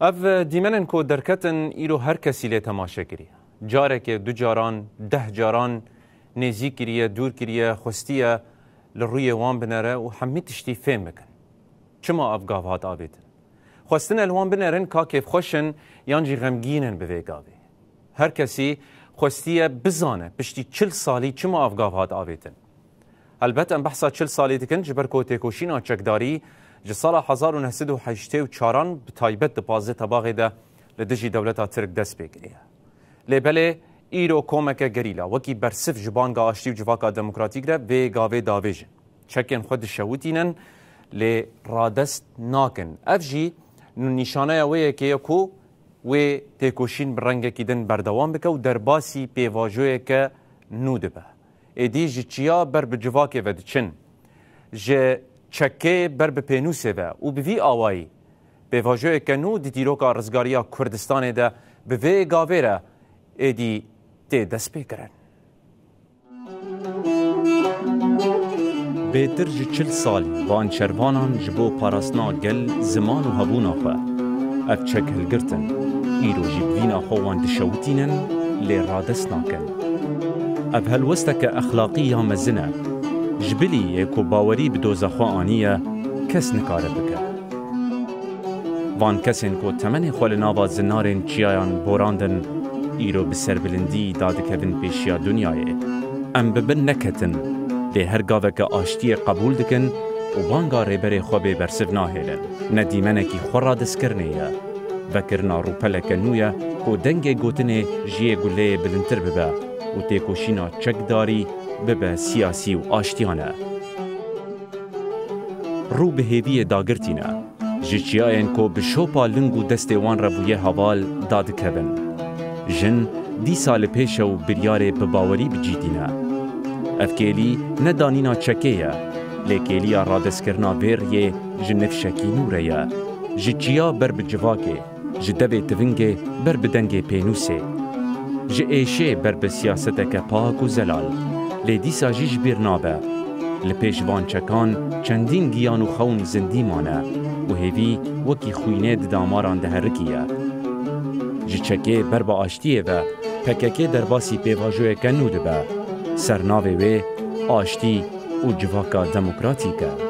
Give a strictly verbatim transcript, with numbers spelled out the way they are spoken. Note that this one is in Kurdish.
Ev dîmenên ku derketin îro her kesî lê temaşe kiriye. Carekê, du caran, deh caran nêzîk kiriye, dûr kiriye, xwestiye li rûyê wan binere û hemî tiştî fêm bikin. Çima ev gav hat avêtin? Xwestine li wan binerin ka kêfxweş in yan jî xemgîn in bi vê gavê. Her kesî xwestiye bizane piştî çil salî çima ev gav hat avêtin. Helbet em behsa çil salî dikin, ji ber ku têkoşîna çekdarî ji sala hezar û neh sed û heştê û çaran bi taybet di pazdeh Tebaxê de li dijî dewleta Tirk dest pê kiriye. Lê belê îro komeke gerîla wekî bersiv ji banga aştî û civaka demokratîk re vê gavê davêjin. Çekên xwe dişewitînin, lê radest nakin. Ev jî nîşaneya wê yekê ye ku wê têkoşîn bi rengekî din berdewam bike û derbasî pêvajoyeke nû dibe. Êdî ji çiya ber bi civakê ve diçin, ji çekê ber bi pênûsê ve û bi vî awayî pêvajoyeke nû di dîroka rizgariya Kurdistanê de bi vê gavê re êdî tê destpêkirin. Bêtir ji çil salî van şervanan ji bo parastina gel, ziman û hebûna xwe ev çek hilgirtin. Îro jî bi vîna xwe wan dişewitînin, lê radest nakin. Ev helwesteke exlaqî ya mezin e. Ji bilî yê ku bawerî bi doza xwe aniye, kes nikare bike. Van kesên ku temenê xwe li nava zinarên çiyayan borandin, îro bi serbilindî dadikevin pêşiya dinyayê. Em bi bin neketin, lê her gaveke aştiyê qebûl dikin û banga rêberê xwe bê bersiv nahêlin. Ne dîmenekî xwe radestkirinê ye. Vekirina rûpeleke nû ye ku dengê gotinê ji yê guleyê bilindtir bibe û têkoşîna çekdarî bibe siyasî û aştiyane. Rû bi hêviyê dagirtî ne. Ji çiyayên ku bi şopa ling û destê wan re bûye heval dadikevin. Jin dîsa li pêş e û biryarê bi bawerî bi cî tîne. Ev kêlî ne danîna çekê ye, lê kêliya radestkirina vê riyê ji nifşekî nû re ye. Ji çiya ber bi civakê, ji devê tivingê ber bi dengê pênûsê, ji êşê ber bi siyaseteke pak û zelal. Lê dîsa jî ji bîr nabe. Li pêş van çekan çendîn giyan û xewn zindî mane û hêvî wekî xwînê di damaran de herikiye. Ji çekê ber bi aştiyê ve P K K derbasî pêvajoyeke nû dibe. Sernavê wê aştî û civaka demokratîk e.